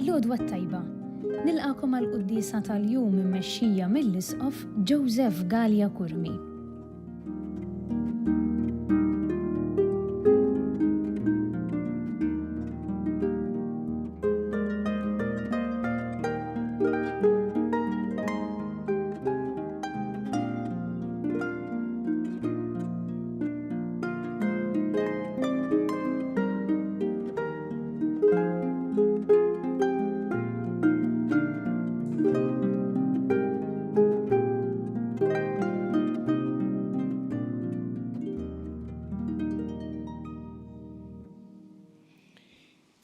L-għodwa t-tajba. Nilqagħkom għall-quddiesa tal-jum immexxija mill-Isqof Joseph Galea Curmi.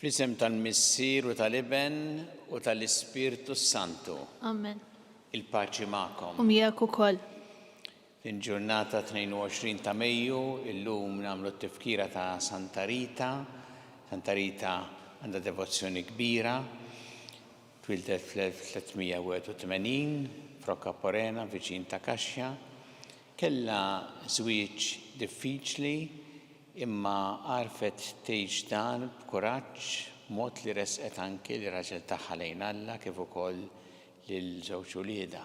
Fl-isem tal-Missier u tal-Iben u tal-Ispirtu s-Santu. Amen. Il-paċi magħkom. U miegħek ukoll. Din ġurnata 22 ta' Mejju, illum nagħmlu t-tifkira ta' Santa Rita. Santa Rita għandha devozzjoni kbira. Twieldet fl-1381 f'Roccaporena viċin ta' Cascia. Kellha żwieġ diffiċli imma għarfet tgħix dan b'kuraġġ b'mod li ressqet anki lir-raġel tagħha lejn Alla kif ukoll lil żewġ uliedha.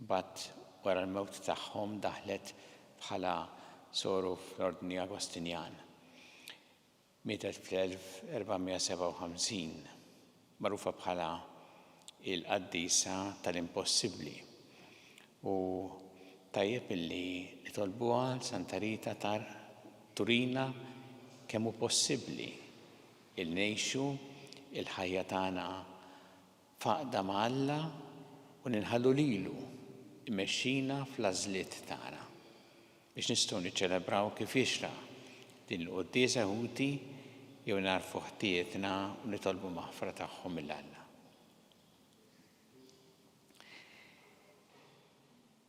Imbagħad wara l-mewt tagħhom daħlet bħala soru fl-Ordni Agostinjan. Mietet fl-1457, magħrufa bħala il-qaddisa tal-impossibbli. U tajjeb illi nitolbuha Santa Rita tar turina kemm hu possibbli il ngħixu il-ħajja tagħna f'għaqda ma' Alla u ninħallu lilu jmexxina fl-għażliet tagħna. Biex nistgħu niċċelebraw kif jixraq din il-quddiesa ħuti jew nagħrfu ħtijietna u nitolbu maħfra tagħhom lil Alla.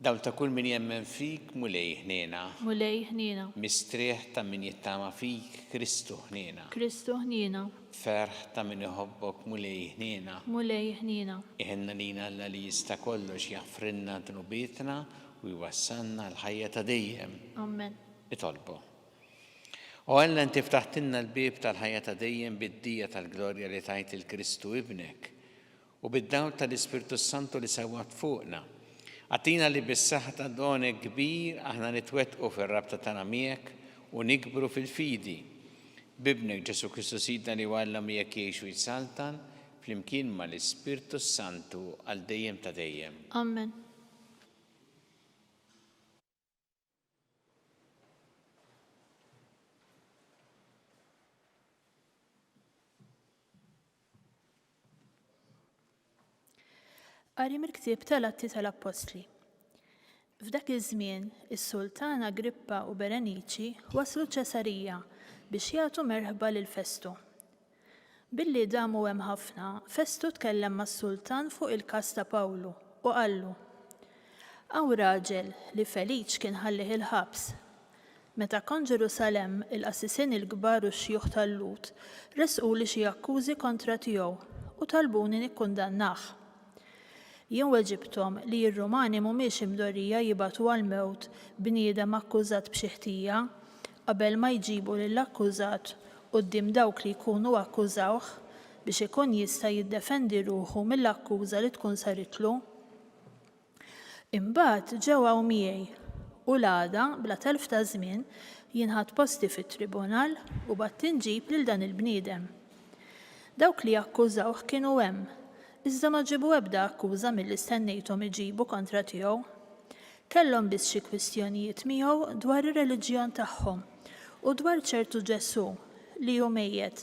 Dawl ta' kull min jemmen fik, Mulej ħniena. Mulej ħniena. Mistrieħ ta' min jittama fik, Kristu ħniena. Kristu ħniena. Ferħ ta' min iħobbok, Mulej ħniena. Mulej ħniena. Iħenn għalina Alla li jista' kollox jaħfrilna dnubietna u jwassalna għall-ħajja ta' dejjem. Amen. Nitolbu. O Alla inti ftaħtilna l-bieb tal-ħajja ta' dejjem bid-dija tal-glorja li tajt lil Kristu Ibnek. U bid-dawl tal-Ispirtu s-Santu li sawwabt fuqna, agħtina li bis-saħħa ta' donek kbir aħna nitwettqu fir-rabta tagħna miegħek u nikbru fil-fidi. B'Ibnek Ġesù Kristu Sidna li hu Alla miegħek jgħix u jsaltan flimkien mal-Ispirtu s-Santu għal dejjem ta' dejjem. Amen. Qari mill-ktieb tal-Atti tal-Appostli. F'dak iż-żmien, is-sultan Agrippa u Bereniċi waslu Ċesarija biex jagħtu merħba lil Festu. Billi damu hemm ħafna, Festu tkellem mas-sultan fuq il-każ ta' Pawlu u qallu, Hawn raġel li Feliċ kien ħallieh il-ħabs. Meta kont Ġerusalemm, il-qassisin il-kbar u x-xjuħ tal-Lhud ressquli xi akkużi kontra tiegħu u talbuni nikkundannah. Jien weġibthom li r-Rumani mhumiex imdorrija jibagħtu għall-mewt bniedem akkużat b'xi ħtija qabel ma jġibu lill-akkużat quddiem dawk li jkunu akkużawh biex ikun jista' jiddefendi ruħu mill-akkuża li tkun saritlu. Imbagħad ġew hawn miegħi, u l-għada, bla telf ta' żmien, jien ħadt posti fit-tribunal u bgħatt inġib lil dan il-bniedem. Dawk li akkużawh kienu hemm, iżda ma ġiebu ebda akkuża milli stennejthom iġibu kontra tiegħu. Kellhom biss xi kwistjonijiet miegħu dwar ir-reliġjon tagħhom u dwar ċertu Ġesù, li hu mejjet,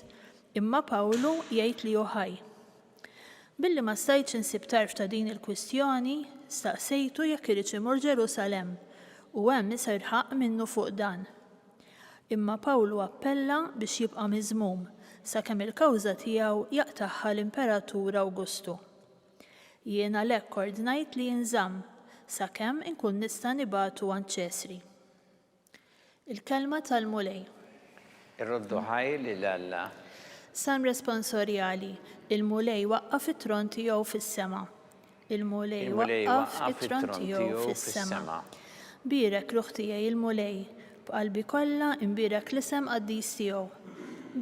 imma Pawlu jgħid li hu ħaj. Billi ma stajtx insib tarf ta' din il-kwistjoni, staqsejtu jekk iridx imur Ġerusalemm u hemm isir ħaqq minnu fuq dan. Imma Pawlu appella biex jibqa' miżmum sakemm il-kawża tiegħu jaqtagħha l-Imperatur Awgustu. Jien għalhekk ordnajt li jinżamm sakemm inkun nista' nibagħtu għand Ċesri. Il-Kelma tal-Mulej. Irroddu ħajr lil Alla. Salm Responsorjali, Il-Mulej waqqaf it-tron tiegħu fis-sema. Il-Mulej waqqaf it-tron tiegħu fis-sema. Bierek, ruħ tiegħi, il-Mulej, b'qalbi kollha nbierek l-isem qaddis tiegħu.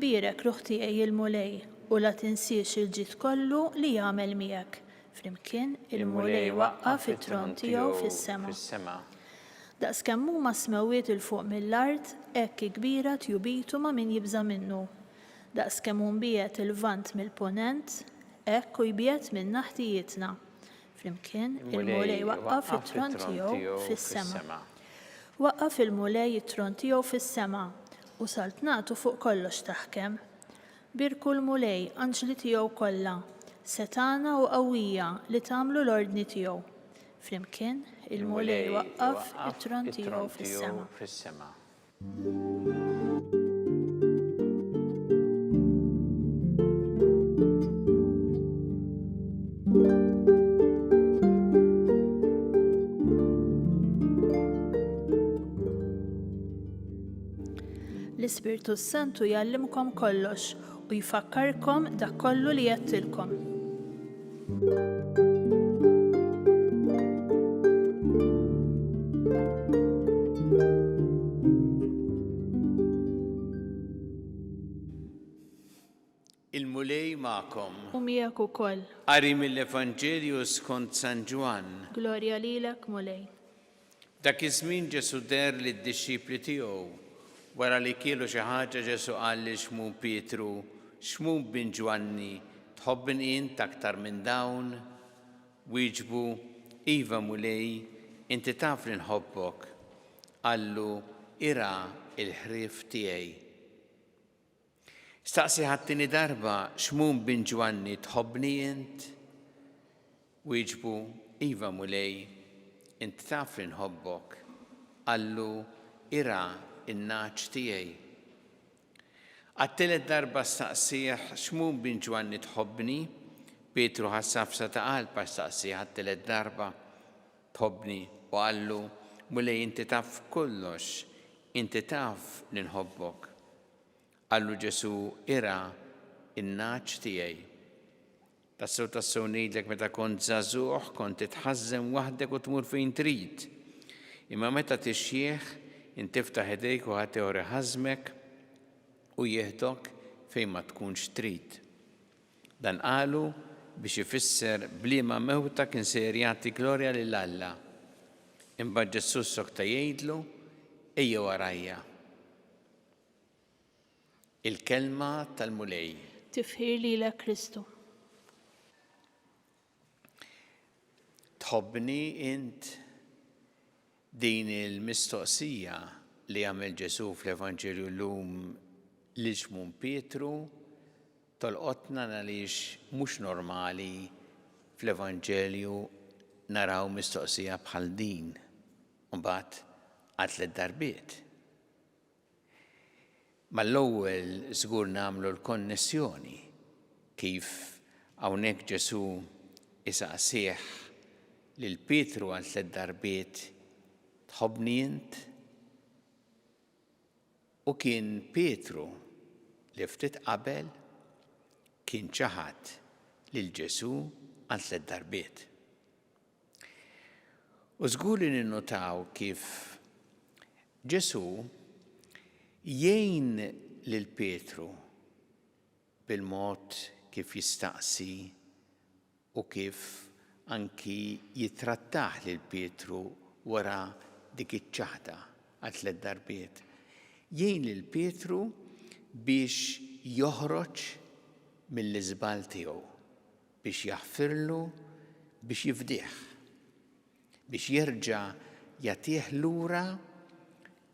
Bierek, ruħ tiegħi, il-Mulej, u la tinsiex il-ġid kollu li għamel miegħek. Flimkien, il-Mulej waqqaf it-tron tiegħu fis-sema. Daqs kemm huma s-smewwiet 'il fuq mill-art, hekk hi kbira tjubitu ma' min jibża' minnu. Daqs kemm hu mbiegħed il-Lvant mill-Punent, hekk hu jbiegħed minna ħtijietna. Flimkien, il-Mulej waqqaf it-tron tiegħu fis-sema. Waqqaf il-Mulej it-tron tiegħu fis-sema, u saltnatu fuq kollox taħkem. Bierku l-Mulej, anġli tiegħu kollha, setgħana u qawwija li tagħmlu l-ordni tiegħu. Flimkien, il-Mulej waqqaf it-tron tiegħu fis-sema. L-Ispirtu s-Santu jgħallimkom kollox u jfakkarkom dak kollu li għedtilkom. Il-Mulej magħkom. U miegħek ukoll. Qari mill-Evanġelju skont San Ġwann. Glorja lilek, Mulej. Dak iż-żmien Ġesù deher lid-dixxipli tiegħu. Wara li kielu xi ħaġa Ġesù qal lil Xmun Pietru, Xmun bin Ġwanni, tħobbni int aktar minn dawn? Wieġbu, Iva, Mulej, inti taf li nħobbok. Qallu, Irgħa l-ħrief tiegħi. Staqsieh għat-tieni darba, Xmun bin Ġwanni, tħobbni int? Wieġbu, Iva, Mulej, int taf li nħobbok. Qallu, Irgħa n-nagħaġ tiegħi. Għat-tielet darba staqsieh, Xmun bin Ġwanni, tħobbni? Pietru ħass għafsa ta' qalb għax staqsieh għat-tielet darba, Tħobbni? U qallu, Mulej, inti taf kollox, inti taf li nħobbok. Qallu Ġesù, Irgħa n-nagħaġ tiegħi. Tassew tassew ngħidlek meta kont żagħżugħ kont titħażżem waħdek u tmur fejn trid. Imma meta tixjieħ, int tiftaħ idejk u ħaddieħor iħażżmek u jieħdok fejn ma tkunx trid. Dan qalu biex ifisser b'liema mewta kien sejjer jagħti glorja lil Alla. Imbagħad Ġesù ssokta jgħidlu, Ejja warajja. Il-Kelma tal-Mulej. Tifħir lilek Kristu. Tħobbni int? Din il-mistoqsija li għamel Ġesù fl-Evanġelju llum lil Xmun Pietru tolqotna għaliex mhux normali fl-Evanġelju naraw mistoqsija bħal din. Mbagħad għal tliet darbiet. Mal-ewwel żgur nagħmlu l-konnessjoni kif hawnhekk Ġesù isaqsih lil Pietru għal tlett darbiet, Tħobbni int? U kien Pietru li ftit qabel kien ċaħad lil Ġesù għal tlett darbiet. U żgur li ninnutaw kif Ġesù jgħin lil Pietru bil-mod kif jistaqsi u kif anki jittrattah lil Pietru wara dik iċ-ċaħda għal tlett darbiet. Jgħin lil Pietru biex joħroġ mill-iżball tiegħu. biex jaħfirlu, biex jifdih, biex jerġa' jagħtih lura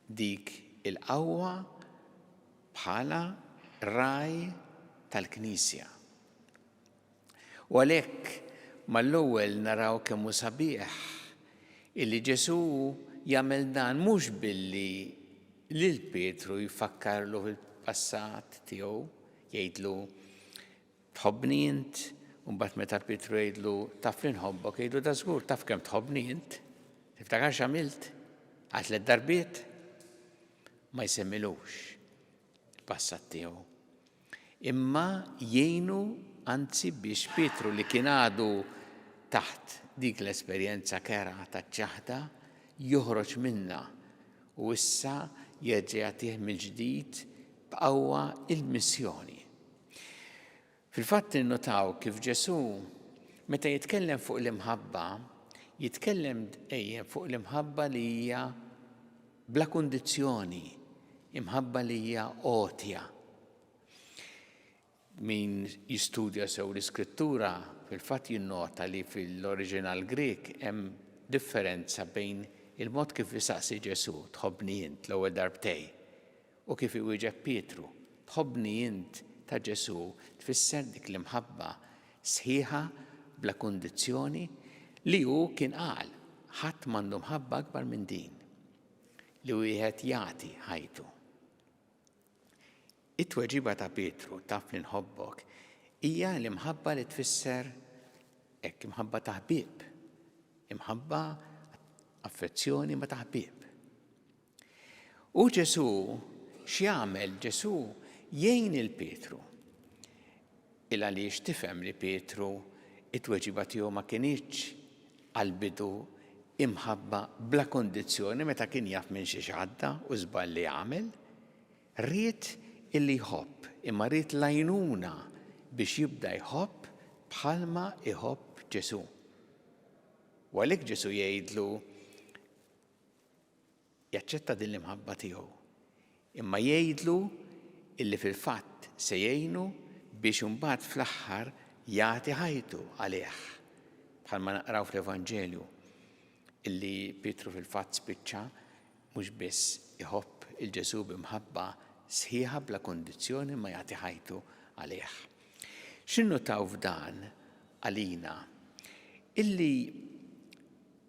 dik il-qawwa bħala ragħaj tal-Knisja. U għalhekk mal-ewwel naraw kemm hu sabiħ illi Ġesù jagħmel dan mhux billi lil Pietru jfakkarlu fil-passat tiegħu, jgħidlu Tħobbni int? U mbagħad meta Pietru jgħidlu, Taf li nħobbok, jgħidlu, Dażgur, taf kemm tħobbni int? Tiftakar x'għamilt? Għal tlett darbiet? Ma jsemmilux il-passat tiegħu. Imma jgħinu anzi biex Pietru li kien għadu. taħt dik l-esperjenza kerha taċ-ċaħda, joħroġ minnha u issa jerġa' jagħtih mill-ġdid b'qawwa il-missjoni. Fil-fatt ninnutaw kif Ġesù meta jitkellem fuq l-imħabba, jitkellem dejjem fuq l-imħabba li hija bla kundizzjoni, imħabba li hija għotja. Min jistudja sew l-Iskrittura fil-fatt jinnota li fil-oriġinal Grieg hemm differenza bejn il-mod kif isaqsi Ġesù, tħobbni int l-ewwel darbtej, u kif iwieġeb Pietru, tħobbni int ta' Ġesù tfisser dik l-imħabba sħiħa bla kundizzjoni li hu kien qal, ħadd m'għandu mħabba akbar minn din, li wieħed jagħti ħajtu. It-tweġiba ta' Pietru, taf li nħobbok, hija l-imħabba li tfisser hekk imħabba ta' ħbieb, imħabba affezzjoni ma ta' ħbieb. U Ġesù x'jagħmel? Ġesù jgħin il Pietru. Il għaliex tifhem li Pietru it-tweġiba tiegħu ma kinitx għall-bidu imħabba bla kondizzjoni meta kien jaf minn xiex għadda u żball li għamel. Ried illi jħobb, imma ried l-għajnuna biex jibda jħobb bħalma jħobb Ġesù. U għalhekk Ġesù jgħidlu jaċċetta din l-imħabba tiegħu, imma jgħidlu illi fil-fatt se jgħinu biex imbagħad fl-aħħar jagħti ħajtu għalih. Bħalma naqraw fl-Evanġelju illi Pietru fil-fatt spiċċa mhux biss iħobb il Ġesù b'imħabba sħiħa bla kondizzjoni ma jagħti ħajtu għalih. X'innotaw f'dan għalina? Illi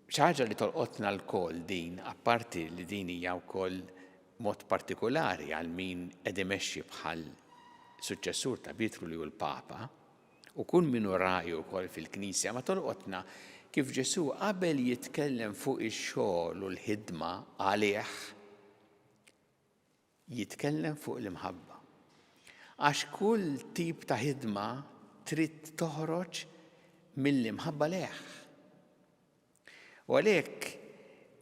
Xi ħaġa li tolqotna lkoll din, apparti li din hija wkoll mod partikulari għal min qed imexxi bħal suċċessur ta' Pietru li hu l-Papa, u kull min hu ragħaj ukoll fil-Knisja, ma tolqotna kif Ġesù qabel jitkellem fuq ix-xogħol u l-ħidma għalih, jitkellem fuq l-imħabba. Għax kull tip ta' ħidma trid toħroġ mill-imħabba lejh. U għalhekk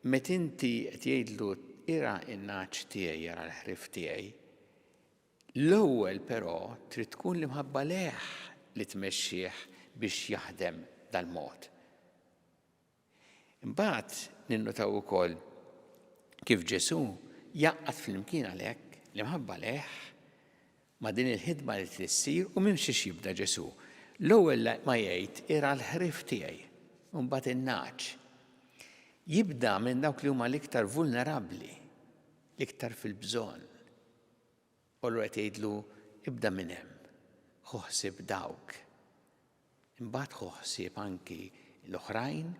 meta inti qed jgħidlu ira in-nagħaġ tiegħi jara l-ħrief tiegħi, l-ewwel però trid tkun l-imħabba lejh li tmexxih biex jaħdem dal-mod. Imbagħad ninnutaw ukoll kif Ġesù jgħaqqad flimkien għalhekk l-imħabba lejh ma' din il-ħidma li trid issir u minn xiex jibda Ġesù. L-ewwel ma jgħid ira l-ħrief tiegħi u mbagħad in-nagħaġ. Jibda minn dawk li huma l-iktar vulnerabbli, l-iktar fil-bżonn. U allura qed jgħidlu ibda minn hemm, ħu ħsieb dawk. Imbagħad ħu ħsieb anki l-oħrajn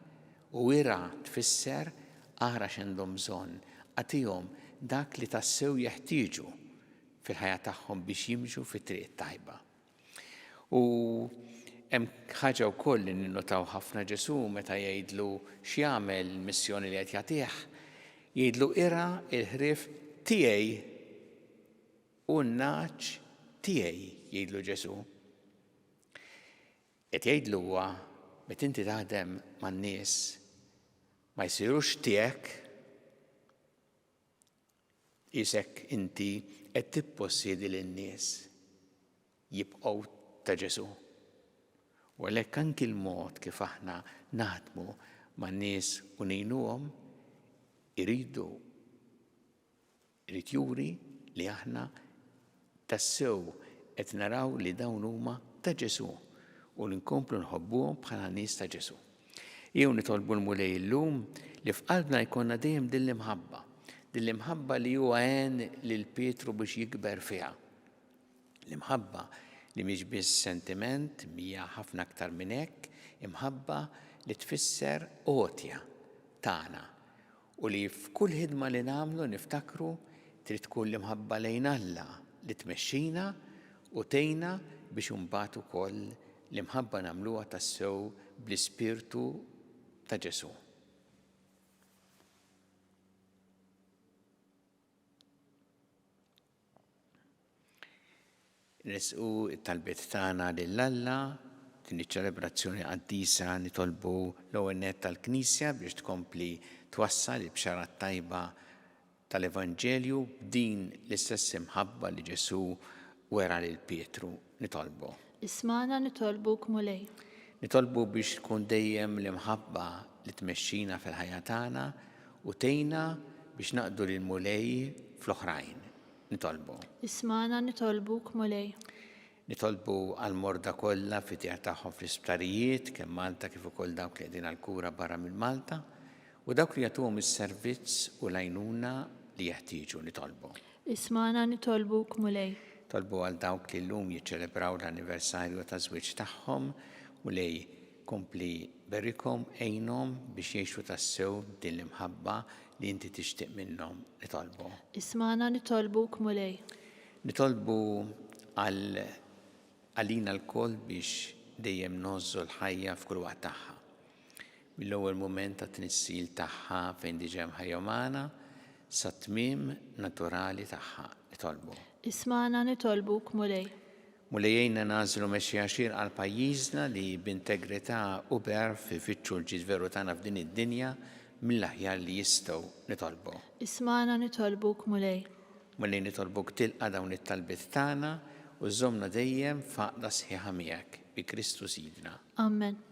u ira tfisser ara x'għandhom bżonn, agħtihom dak li tassew jeħtieġu fil-ħajja tagħhom biex jimxu fit-triq it-tajba. U hemm ħaġa wkoll li ninnotaw ħafna Ġesù meta jgħidlu x'jagħmel il-missjoni li qed jagħtih, jgħidlu ira l-ħrief tiegħi u n-nagħaġ tiegħi, jgħidlu Ġesù. Qed jgħidlu huwa meta inti taħdem man-nies ma jsirux tiegħek Qisek inti qed tippossiedi lin-nies jibqgħu ta' Ġesù. U għalhekk anki l-mod kif aħna naħdmu man-nies u ngħinuhom iridu irid juri li aħna tassew qed naraw li dawn huma ta' Ġesù u li nkomplu nħobbuhom bħala nies ta' Ġesù. Ejjew nitolbu l-Mulej illum li f'qalbna jkollna dejjem din l-imħabba, din l-imħabba li huwa għen lil Pietru biex jikber fiha. L-imħabba li mhix biss sentiment, hija ħafna aktar minn hekk, imħabba li tfisser għotja tagħna u li f'kull ħidma li nagħmlu niftakru trid tkun l-imħabba lejn Alla li tmexxina u tgħinna biex imbagħad ukoll l-imħabba nagħmluha tassew bl-ispirtu ta' Ġesù. Nresqu t-talbiet tagħna lil Alla. din iċ-ċelebrazzjoni qaddisa nitolbu l-ewwel nett tal-Knisja biex tkompli twassal il-bxara t-tajba tal-Evanġelju b'din l-istess imħabba li Ġesù wera lil Pietru. Nitolbu. Ismagħna nitolbuk Mulej. Nitolbu biex tkun dejjem l-imħabba li tmexxina fil-ħajja tagħna u tgħinna biex naqdu lill-Mulej fl-oħrajn. Nitolbu. Ismagħna nitolbuk Mulej. Nitolbu għall-morda kollha fid-djar tagħhom fl-isptarijiet, kemm Malta kif ukoll dawk li qegħdin għall-kura barra minn Malta, u dawk li jagħtuhom is-servizz u l-għajnuna li jeħtieġu. Nitolbu. Ismagħna nitolbuk, Mulej. Nitolbu għal dawk li llum jiċċelebraw l-anniversarju taż-żwieġ tagħhom, Mulej, kompli berikhom, għinhom biex jgħixu tassew din l-imħabba li inti tixtieq minnhom. Nitolbu. Ismagħna nitolbuk, Mulej. Nitolbu għal għalina lkoll biex dejjem ngħożżu l-ħajja f'kull waqt tagħha. Mill-ewwel mument tat-tnissil tagħha fejn diġà hemm ħajja umana, sat-tmiem naturali tagħha. Nitolbu. Ismagħna nitolbuk, Mulej. Mulej għinna nagħżlu mexxejja xierqa għal pajjiżna li b'integrità u b'għerf ifittxu l-ġid veru tagħna f'din id-dinja mill-aħjar li jistgħu. Nitolbu. Ismagħna nitolbuk, Mulej. Mulej nitolbuk tilqa' dawn it-talbiet tagħna u żżommna dejjem f'għaqda sħiħa miegħek, bi Kristu Sidna. Amen.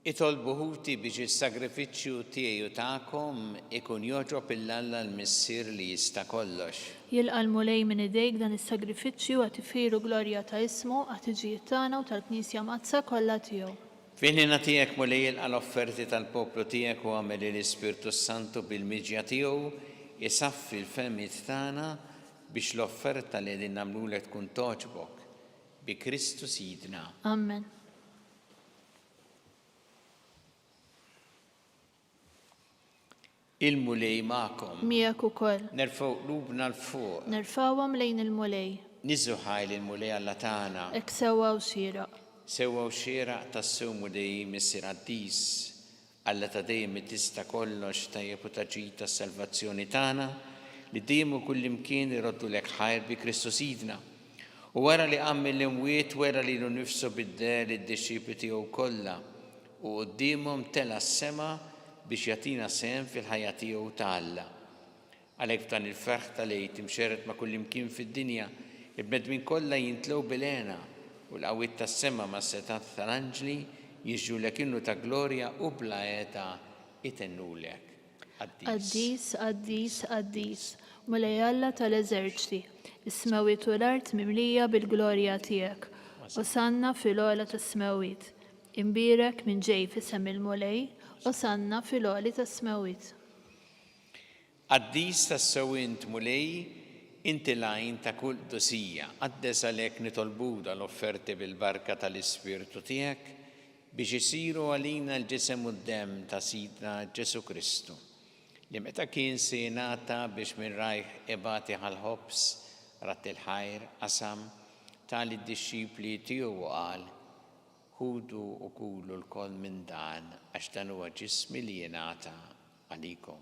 Itolbu ħuti biex is-sagrifiċċju tiegħi u tagħkom ikun jogħġob 'il Alla l-Missier li jista' kollox. Jilqa' l-Mulej minn idejk dan is-sagrifiċċju għat-tifħir u glorja ta' ismu, għat-tiġijiet tagħna u tal-Knisja Mqaddsa kollha tiegħu. Fil-ħniena tiegħek, Mulej, ilqa' l-offerti tal-poplu tiegħek u agħmel li l-Ispirtu s-Santu bil-miġja tiegħu jsaffi l-fehmiet tagħna biex l-offerta li qegħdin nagħmlulek tkun togħġbok. Bi Kristu Sidna. Amen. Il-Mulej magħkom. Miegħek ukoll. Nerfgħu qlubna 'l fuq. Nerfgħuhom lejn il-Mulej. Niżżu ħaj lill-Mulej Alla tagħna. Hekk sewwa u xieraq. Sewwa u xieraq tassew Mulej Missier Qaddis, Alla ta' dejjem li tista' kollox, tajjeb u ta' ġid għas-salvazzjoni tagħna, li dejjem u kullimkien irroddulek ħajr bi Kristu Sidna. U wara li qam mill-imwiet wera lilu nnifsu bid-deher lid-dixxipli tiegħu kollha, u quddiemhom tela' s-sema biex jagħtina sehem fil-ħajja tiegħu ta' Alla. Għalhekk f'dan il-ferħ tal-Għid imxerred ma' kullimkien fid-dinja, il-bnedmin kollha jintlew bil-hena, u l-qawwiet tas-sema mas-setgħat tal-anġli jiżġulek innu ta' glorja u bla heda jtennulek, Qaddis. Qaddis, qaddis, qaddis, Mulej Alla tal-eżerċti, is-smewwiet u l-art mimlija bil-glorja tiegħek. Osanna fil-ogħla tas-smewwiet. Imbierek min ġej f'isem il-Mulej, Osanna fil-għoli tas-smewwiet. Qaddis tassew int, Mulej, inti l-għajn ta' kull qdusija. Qaddes għalhekk nitolbuk dawn l-offerti bil-barka tal-Ispirtu tiegħek biex isiru għalina l-ġisem u d-demm ta' Sidna Ġesù Kristu, li meta kien se jingħata biex minn rajh ibati ħa l-ħobż, radd il-ħajr, qasam, ta lid-dixxipli tiegħu u qal, Ħudu u kulu lkoll minn dan, għax dan huwa ġismi li jingħata għalikom.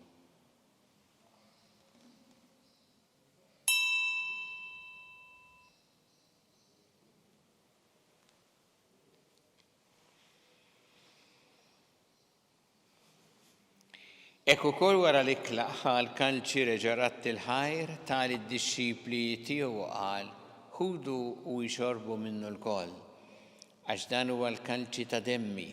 Hekk ukoll wara l-ikla ħa l-kalċi reġa' radd il-ħajr, ta lid-dixxipli tiegħu u qal, Ħudu u ixorbu minnu lkoll, għax dan huwa l-kalċi ta' demmi,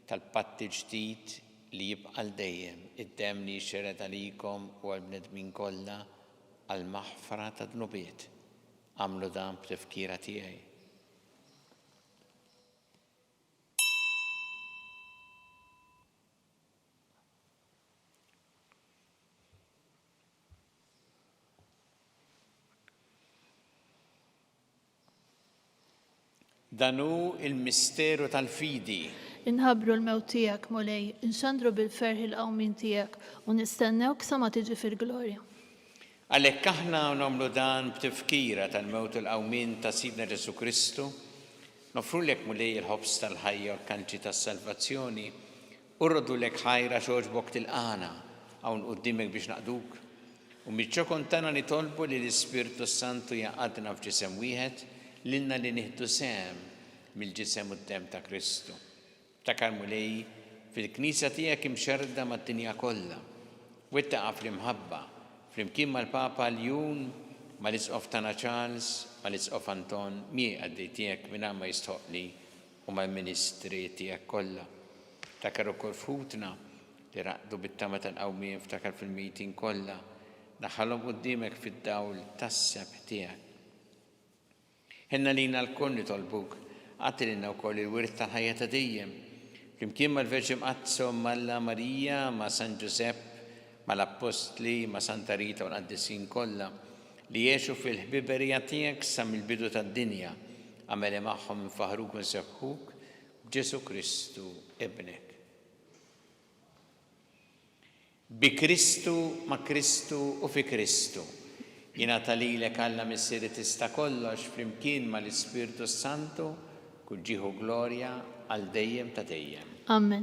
tal-patt il-ġdid li jibqa' għal dejjem, id-demm li jixxered għalikom u għall-bnedmin kollha għall-maħfra tad-dnubiet. Agħmlu dan b'tifkira tiegħi. Dan hu l-misteru tal-fidi. Inħabbru l-mewt tiegħek, Mulej, inxandru bil-ferħ il-qawmien tiegħek, u nistennewk sa ma tiġi fil-glorja. Għalhekk aħna nagħmlu dan b'tifkira tal-mewt u l-qawmien ta' Sidna Ġesù Kristu, Noffrulek, Mulej, il-ħobż tal-ħajja u l-kalċi tas-salvazzjoni, u rroddulek ħajr għax għoġbok tilqagħna hawn quddiemek biex naqduk. U miċ-ċokon tagħna nitolbu li l-Ispirtu s-Santu jgħaqqadna f'ġisem wieħed, lilna li nieħdu sehem mill-ġisem u d-demm ta' Kristu. Ftakar, Mulej, fil-Knisja tiegħek imxerrda mad-dinja kollha. Wettaqha fl-imħabba, flimkien mal-Papa Ljun, mal-Isqof tagħna Charles, mal-Isqof Anton, miegħi qaddej tiegħek mingħajr ma jistħoqqli, u mal-ministri tiegħek kollha. Ftakar ukoll f'ħutna li raqdu bit-tama tal-qawmien, ftakar fil-mejtin kollha, daħħalhom quddiemek fid-dawl tas-sebħ tiegħek. Ħenn għalina lkoll nitolbuk, agħti lilna wkoll il-wirt tal-ħajja ta' dejjem, flimkien mal-Verġni Mqaddsa Omm Alla Marija, ma' San Ġużepp, mal-Appostli, ma' Santa Rita u l-qaddisin kollha, li għexu fil-ħbiberija tiegħek sa mill-bidu tad-dinja, agħmel li magħhom infaħħruk u nsebbħuk b'Ġesù Kristu Ibnek. Bi Kristu, ma' Kristu u fi Kristu. Jingħata lilek Alla Missier li tista' kollox flimkien mal-Ispirtu s-Santu kull ġieħ u glorja għal dejjem ta' dejjem. Amen.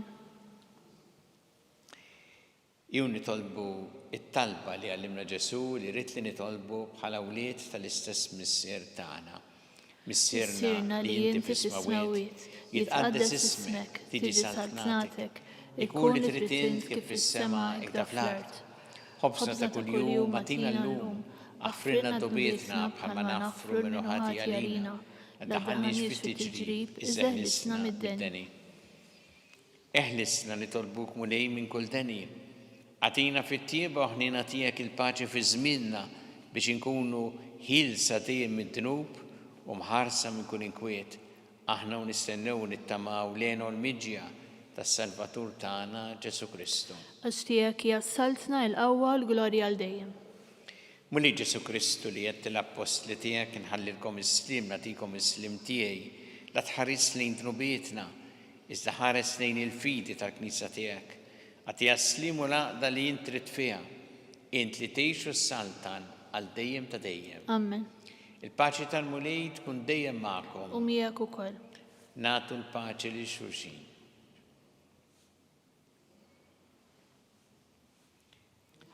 Ejjew nitolbu t-talba li għallimna Ġesù li ried li nitolbu bħala wlied tal-istess Missier tagħna. Missierna li inti fis-smewwiet, jitqaddes ismek, tiġi saltnatek, ikun li trid int kif fis-sema ikda fl-art. Ħobżna ta' kuljum agħtina llum, aħfrilna dnubietna bħalma naħfru min hu ħati għalina, la ddaħħalniex fit-tiġrib, iżda eħlisna mid-deni. Eħlisna nitolbuk Mulej minn kull deni. Agħtina fit-tjieba u ħniena tiegħek il-paċi fi żmienna biex inkunu ħielsa dejjem mid-dnub u mħarsa minn kull inkwiet, aħna u nistennew u nittamaw l-hena u l-miġja tas-Salvatur tagħna Ġesù Kristu. Għax tiegħek hija s-saltna, il-qawwa u l-glorja għal dejjem. Mulej Ġesù Kristu li għedt lill-appostli tiegħek inħallilkom is-sliem nagħtikom is-sliem tiegħi, la tħarisx lejn dnubietna, Iżda ħares lejn il-fidi tal-Knisja tiegħek. Agħtiha s-sliem u l-għaqda li int trid fiha, int li tgħix u ssaltan għal dejjem ta' dejjem. Amen. Il-paċi tal-Mulej tkun dejjem magħkom. U miegħek ukoll. Nagħtu l-paċi lil xulxin.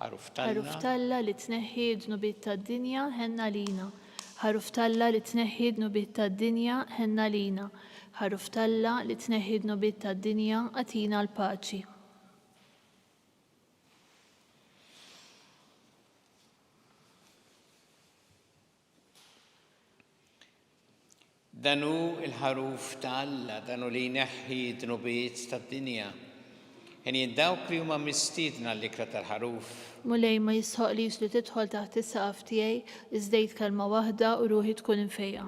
Ħaruf t'Alla. Ħaruf t'Alla li tneħħi d-dnubiet tad-dinja, ħenn għalina. Ħaruf t'Alla li tneħħi d-dnubiet tad-dinja, ħenn għalina. Ħaruf t'Alla li tneħħi d-dnubiet tad-dinja, agħtina l-paċi. Dan hu l-Ħaruf ta' Alla, dan hu li jneħħi d-dnubiet tad-dinja. Henjin dawk li huma mistiedna għall-ikla tal-Ħaruf. Mulej, ma jistħoqqlix li tidħol taħt is-saqaf tiegħi, iżda għid kelma waħda u ruħi tkun imfejqa.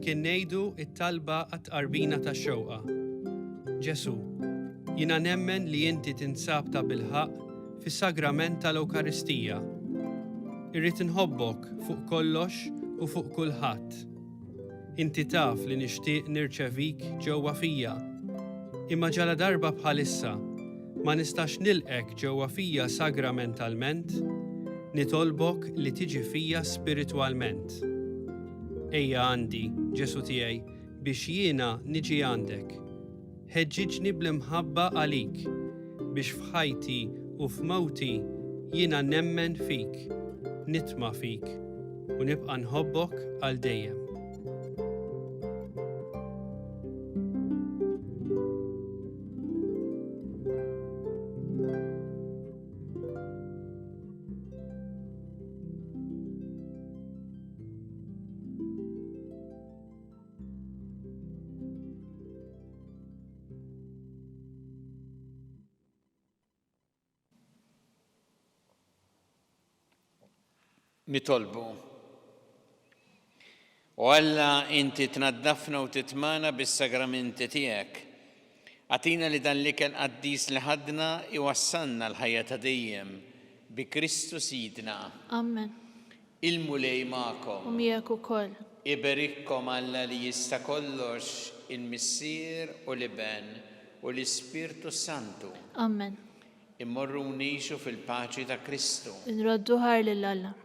Flimkien ngħidu t-talba għat-tqarbina tax-xewqa. Ġesù, jiena nemmen li inti tinsab tabilħaqq fis-sagrament tal-Ewkaristija. Irrid inħobbok fuq kollox u fuq kulħadd. Inti taf li nixtieq nirċevik ġewwa fija. Imma ġaladarba bħalissa ma nistax nilqgħek ġewwa fija sagramentalment, nitolbok li tiġi fija spiritwalment. Ejja għandi, Ġesù tiegħi, biex jiena niġi għandek. Ħeġġiġni bl-imħabba għalik, biex f'ħajti u f'mewti jiena nemmen fik, nitma' fik, u nibqa' nħobbok għal dejjem. Nitolbu. O Alla, inti tnaddafna u titmana bis-sagramenti tiegħek. Agħtina li dan l-ikel qaddis li ħadna iwassalna l-ħajja ta' dejjem, bi Kristu Sidna. Amen. Il-Mulej magħkom. U miegħek ukoll. Iberikkom Alla li jista' kollox, il-Missier u l-Iben u l-Ispirtu s-Santu. Amen. Immorru u ngħixu fil-paċi ta' Kristu. Inroddu ħajr lil Alla.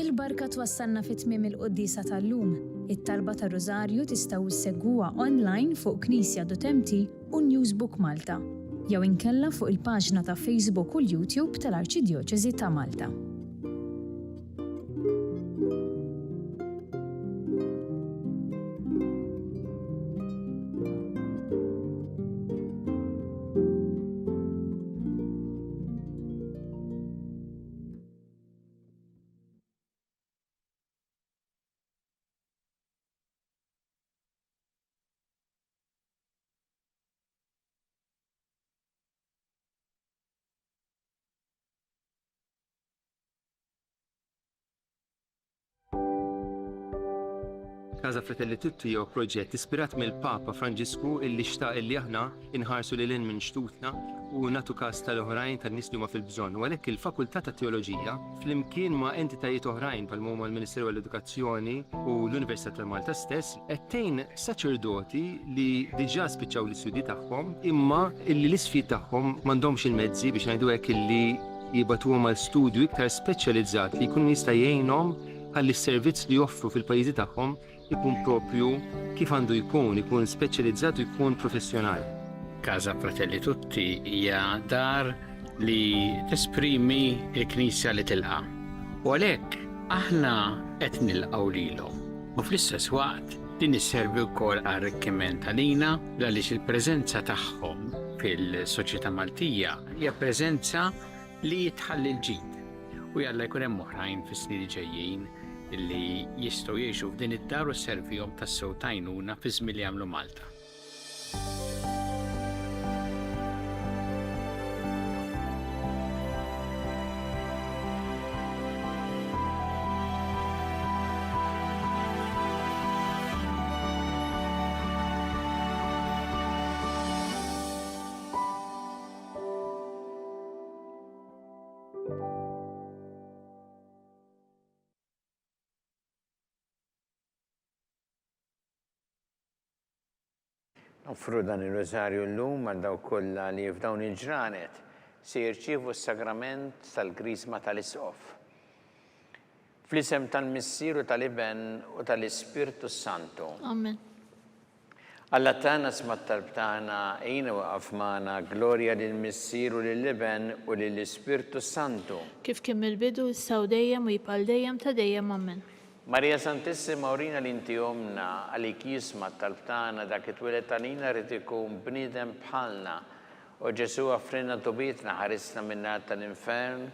Il-barka twassalna fi tmiem il-quddiesa tal-lum. It-talba tar-Rużarju tistgħu ssegwuha online fuq knisja.mt u Newsbook Malta, jew inkella fuq il-paġna ta' Facebook u l-YouTube tal-Arċidjoċesi ta' Malta. Casa Fratelli Tutti jew proġett ispirat mill-Papa Franġisku illi xtaq illi aħna inħarsu lil hinn minn xtutna u nagħtu każ tal-oħrajn tan-nies li huma fil-bżonn. U għalhekk il-Fakultà tat-Teoloġija flimkien ma' entitajiet oħrajn bħalma huma l-Ministeru għall-Edukazzjoni u l-Università ta' Malta stess qed tgħin saċerdoti li diġà spiċċaw l-istudji tagħhom imma illi l-isfid tagħhom m'għandhomx il-mezzi biex ngħidu hekk illi jibagħtuhom għal studju iktar speċjalizzat li jkun jista' jgħinhom ħalli s-servizz li joffru fil-pajjiżi tagħhom ikun propju kif għandu jkun, ikun speċjalizzat u jkun professjonali. Casa Fratelli Tutti hija dar li tesprimi l-Knisja li tilqa'. U għalhekk aħna qed nilqgħu lilhom. U fl-istess waqt din isservi wkoll arrikkiment għalina għaliex il-preżenza tagħhom fil-soċjetà Maltija hija preżenza li tħalli l-ġid. U jalla jkun hemm oħrajn fis-snin li ġejjin li jistgħu jgħixu f'din id-dar u sservihom tassew t'għajnuna fiż-żmien li jagħmlu Malta. Noffru dan ir-Rużarju llum għal dawk kollha li f'dawn il-ġranet se jirċievu s-sagrament tal-Griżma tal-Isqof. Fl-isem tal-Missier u tal-Iben u tal-Ispirtu s-Santu. Amen. Alla tagħna sma' t-talb tagħna, għinna u aqaf magħna, glorja lill-Missier u lill-Iben u lill-Ispirtu s-Santu. Kif kien mill-bidu, issa u dejjem u jibqa' għal dejjem ta' dejjem. Amen. Marija Santissima urina li inti Ommna, għalik jisma' t-talb tagħna, dak li twieled għalina ried ikun bniedem bħalna. O Ġesù aghfrilna tubietna, ħarisna min-nar tal-infern,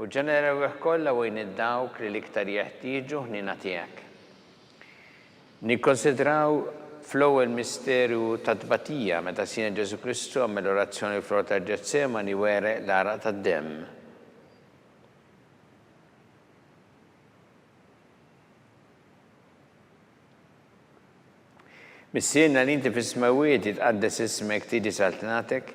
u ġenna l-erwieħ kollha u għin id-dawk li l-iktar jeħtieġu ħniena tiegħek. Nikkonsidraw fl-ewwel misteru tat-tbatija meta Sidna Ġesù Kristu għamel orazzjoni fl-Ort tal-Ġetsemani u għereq l-għaraq tad-demm. Missierna li inti fis-smewwiet, jitqaddes ismek, tiġi saltnatek,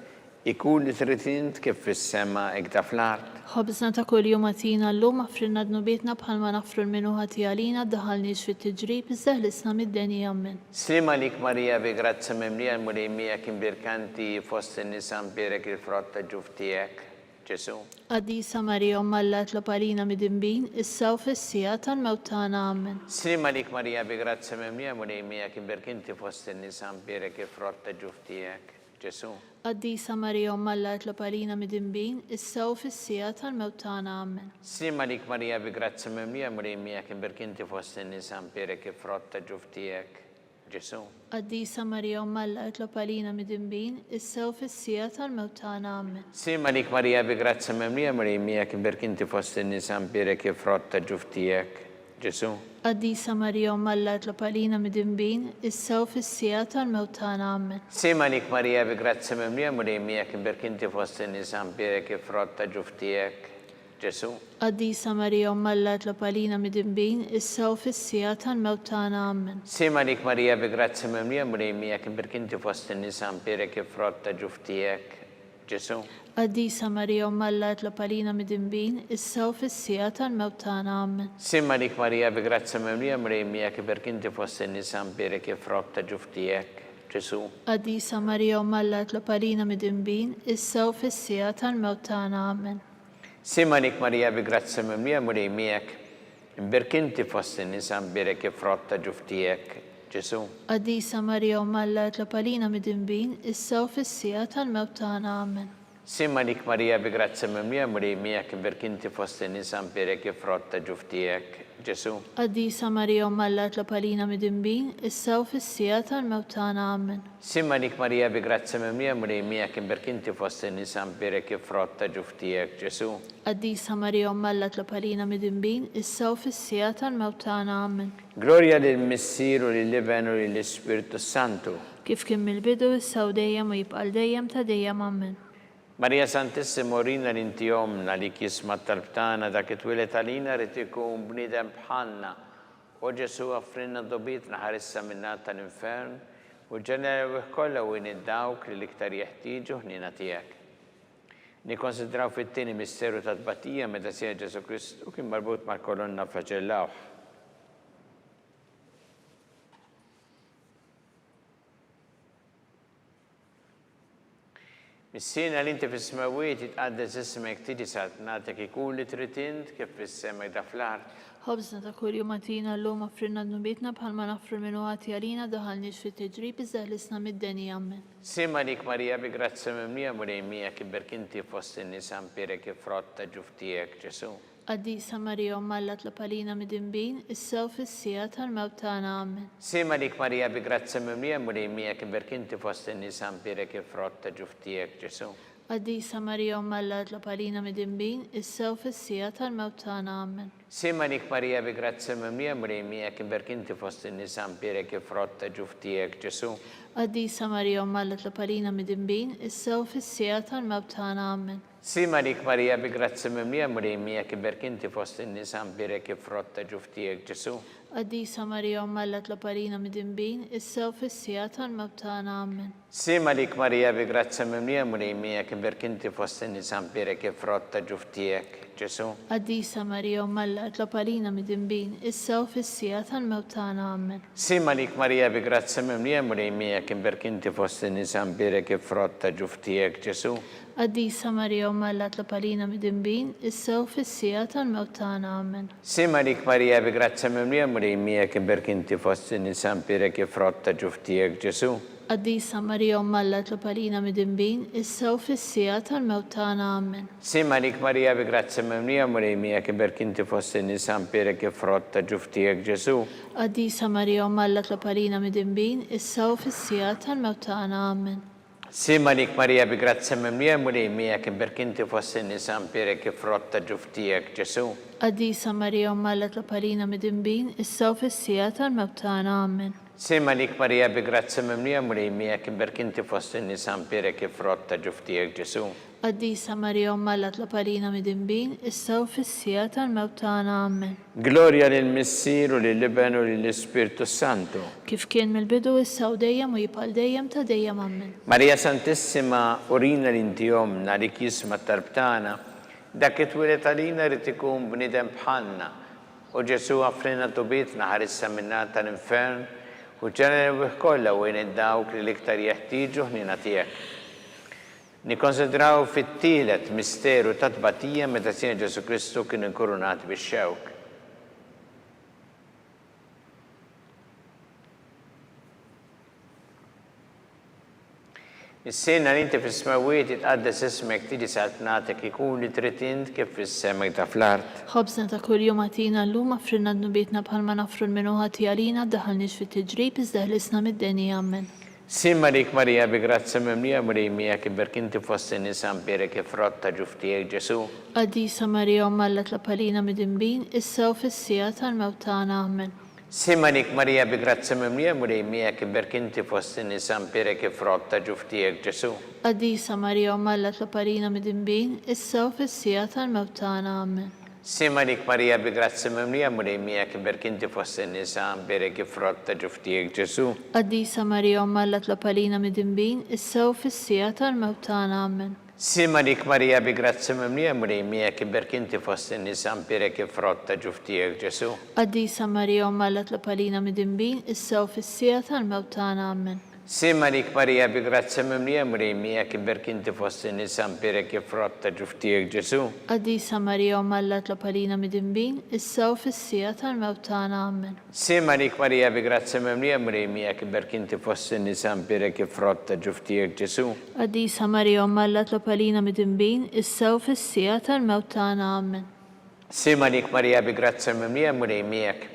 ikun li trid int kif fis-sema hekk fl-art. Ħobżna ta' kuljum agħtina llum, aħfrilna dnubietna bħalma naħfru 'l min hu ħati għalina, ddaħħalniex fit-tiġrib, iżda ħlisna mid-deni. Ammen. Sliem għalik Marija bi grazzja mimlija l-Mulej miegħek imbierka inti fost in-nisa mbierek il-frott ta' ġuf tiegħek, Ġesù. Qaddisa Marija Omm Alla itlob għalina midinbin, issa u fis-siegħa tal-mewt tagħna. Ammen. Sliem għalik Marija bi grazzja mimlija l-Mulej miegħek imbierka inti fost in-nisa mbierek il-frott ta' ġuf tiegħek, Ġesù. Qaddisa Marija Omm Alla itlob għalina midinbin, issa u fis-siegħa tal-mewt tagħna. Ammen. Sliem għalik Marija bi grazzja mimlija l-Mulej miegħek imbierka inti fost in-nisa mbierek il-frott ta' ġuf tiegħek, Ġesù. Qaddisa Marija Omm Alla itlob għalina midinbin, issa u fis-siegħa tal-mewt tagħna. Ammen. Sliem għalik Marija bi grazzja mimlija Mulej miegħek imbierk inti fost in-nisa mbierek il-frott ta' ġuf tiegħek, Ġesù. Qaddisa Marija Omm Alla itlob għalina midinbin, issa u fis-siegħa tal-mewt tagħna. Ammen. Sliem għalik Marija bi grazzja mimlija Mulej miegħek imbierk inti fost in-nisa mbierek il-frott ta' ġuf tiegħek, Ġesù. Qaddisa Marija Omm Alla itlob għalina midinbin, issa u fis-siegħa tal-mewt tagħna. Ammen. Sliem għalik Marija bi grazzja mimlija Mulej miegħek imbierk inti fost in-nisa mbierek il-frott ta' ġuf tiegħek, Ġesù. Qaddisa Marija Omm Alla itlob għalina midinbin, issa u fis-siegħa tal-mewt tagħna. Ammen. Sliem għalik Marija bi grazzja mimlija Mulej miegħek imbierk inti fost in-nisa mbierek il-frott ta' ġuf tiegħek, Ġesù. Qaddisa Marija Omm Alla itlob għalina midinbin, issa u fis-siegħa tal-mewt tagħna. Ammen. Sliem għalik Marija bi grazzja mimlija Mulej miegħek, imbierk inti fost in-nisa mbierek il-frott ta' ġuf tiegħek, Ġesù. Qaddisa Marija Omm Alla itlob għalina midinbin, issa u fis-siegħa tal-mewt tagħna. Ammen. Sliem għalik Marija bi grazzja mimlija Mulej miegħek imbierk inti fost in-nisa mbierek il-frott ta' ġuf tiegħek, Ġesù. Qaddisa Marija Omm Alla itlob għalina midinbin, issa u fis-siegħa tal-mewt tagħna. Ammen. Sliem għalik Marija bi grazzja mimlija Mulej miegħek imbierk inti fost in-nisa mbierek il-frott ta' ġuf tiegħek Ġesù. Qaddisa Marija Omm Alla itlob għalina midinbin, issa u fis-siegħa tal-mewt tagħna. Ammen. Glorja lill-Missier u lill-Iben u lill-Ispirtu s-Santu. Kif kien mill-bidu, issa u dejjem u jibqa' għal dejjem ta' dejjem. Ammen. Marija Santissima urina li inti Ommna, għalik jisma' t-talb tagħna, dak li twieled għalina ried ikun bniedem bħalna O Ġesù, aghfrilna dnubietna, ħarisna min-nar tal-infern, u ġġenna l-erwieħ kollha u għin dawk li l-iktar jeħtieġu ħniena tiegħek. Nikkonsidraw fit-tieni misteru tat-tbatija meta Sidna Ġesù Kristu kien marbut mal-kolonna flaġellawh. Missierna li inti fis-smewwiet, jitqaddes ismek, tiġi saltnatek, ikun li trid int, kif fis-sema hekk fl-art. Ħobżna ta' kuljum agħtina llum, aghfrilna dnubietna bħalma naghfru 'l min hu ħati għalina, daħħalniex fit-tiġrib, iżda ħlisna mid-deni. Ammen. Sliem għalik Marija bi grazzja mimlija, Mulej miegħek, imbierk inti fost in-nisa, mbierek il-frott ta' ġuf tiegħek, Ġesù. Qaddisa Marija Omm Alla tlob għalina midinbin, issa u fis-siegħa tal-mewt tagħna. Ammen. Sliem għalik Marija bi grazzja mimlija Mulej miegħek imbierk inti fost in-nisa mbierek il-frott ta' ġuf tiegħek Ġesù. Qaddisa Marija Omm Alla tlob għalina midinbin, issa u fis-siegħa tal-mewt tagħna. Ammen. Sliem għalik Marija bi grazzja mimlija Mulej miegħek imbierk inti fost in-nisa mbierek il-frott ta' ġuf tiegħek Ġesù. Qaddisa Marija Omm Alla tlob għalina midinbin, issa u fis-siegħa tal-mewt tagħna. Ammen. Sliem għalik Marija bi grazzja mimlija Mulej miegħek imbierk inti fost in-nisa mbierek il-frott ta' ġuf tiegħek Ġesù. Qaddisa Marija Omm Alla tlob għalina midinbin, issa u fis-siegħa tal-mewt tagħna. Ammen. Sliem għalik Marija bi grazzja mimlija Mulej miegħek imbierk inti fost in-nisa mbierek il-frott ta' ġuf tiegħek Ġesù. Qaddisa Marija Omm Alla tlob għalina midinbin, issa u fis-siegħa tal-mewt tagħna. Ammen. Sliem għalik Marija bi grazzja mimlija Mulej miegħek imbierk inti fost in-nisa mbierek il-frott ta' ġuf tiegħek Ġesù. Qaddisa Marija Omm Alla tlob għalina midinbin, issa u fis-siegħa tal-mewt tagħna. Ammen. Sliem għalik Marija bi grazzja mimlija Mulej miegħek imbierk inti fost in-nisa mbierek il-frott ta' ġuf tiegħek Ġesù. Qaddisa Marija Omm Alla tlob għalina midinbin, issa u fis-siegħa tal-mewt tagħna. Ammen. Sliem għalik Marija bi grazzja mimlija Mulej miegħek imbierk inti fost in-nisa mbierek il-frott ta' ġuf tiegħek Ġesù. Qaddisa Marija Omm Alla tlob għalina midinbin, issa u fis-siegħa tal-mewt tagħna. Ammen. Sliem għalik Marija bi grazzja mimlija l-Mulej miegħek imbierk inti fost in-nisa mbierek il-frott ta' ġuf tiegħek Ġesù. Qaddisa Marija Omm Alla tlob għalina midinbin, issa u fis-siegħa tal-mewt tagħna. Ammen. Sliem għalik Marija bi grazzja mimlija Mulej miegħek imberk inti fost in-nisa mbierek il-frott ta' ġuf tiegħek Ġesù. Qaddisa Marija Omm Alla tlob għalina midinbin, issa u fis-siegħa tal-mewt tagħna. Ammen. Glorja lill-Missier u lill-Iben u lill-Ispirtu s-Santu. Kif kien mill-bidu, issa u dejjem u jibqa' għal dejjem ta' dejjem. Ammen. Marija Santissima, urina li inti Ommna, għalik jisma' t-talb tagħna. Dak li twieled għalina jrid ikun bniedem bħalna, O Ġesù, għafrilna dnubietna, ħarisna min-nar tal-infern, u ġegħalna l-erwieħ kollha u għin dawk li l-iktar jeħtieġu ħniena tiegħek. Nikkonsidraw fit-tielet misteru ta' tbatija meta Sidna Ġesù Kristu kien inkurunat bix-xewk. Missierna li inti fis-smewwiet, jitqaddes ismek, tiġi saltnatek, ikun li trid int kif fis-sema iktar fl-art. Ħobżna ta' kuljum agħtina llum, aghfrilna dnubietna bħalma naghfru 'l min hu ħati għalina, ddaħħalniex fit-tiġrib, iżda ħlisna mid-deni. Ammen. Sliem għalik Marija bi grazzja mimlija, Mulej miegħek, imberk inti fost in-nisa, mbierek il-frott ta' ġuf tiegħek Ġesù. Qaddisa Marija Omm Alla tlob għalina midinbin, issa u fis-siegħa tal-mewt tagħna. Ammen. Sliem għalik Marija bi grazzja mimlija Mulej miegħek imberk inti fost in-nisa mbierek il-frott ta' ġuf tiegħek Ġesù. Qaddisa Marija Omm Alla tlob għalina midinbin, issa u fis-siegħa tal-mewt tagħna. Ammen. Sliem għalik Marija bi grazzja mimlija Mulej miegħek imberk inti fost in-nisa mbierek il-frott ta' ġuf tiegħek Ġesù. Qaddisa Marija Omm Alla tlob għalina midinbin, issa u fis-siegħa tal-mewt tagħna. Ammen. Sliem għalik Marija bi grazzja mimlija Mulej miegħek imberk inti fost in-nisa mbierek il-frott ta' ġuf tiegħek Ġesù. Qaddisa Marija Omm Alla tlob għalina midinbin, issa u fis-siegħa tal-mewt tagħna. Ammen. Sliem għalik Marija bi grazzja mimlija Mulej miegħek imberk inti fost in-nisa mbierek il-frott ta' ġuf tiegħek Ġesù. Qaddisa Marija Omm Alla tlob għalina midinbin, issa u fis-siegħa tal-mewt tagħna. Ammen. Sliem għalik Marija bi grazzja mimlija Mulej miegħek imberk inti fost in-nisa mbierek il-frott ta' ġuf tiegħek Ġesù. Qaddisa Marija Omm Alla tlob għalina midinbin, issa u fis-siegħa tal-mewt tagħna. Ammen. Sliem għalik Marija bi grazzja mimlija Mulej miegħek,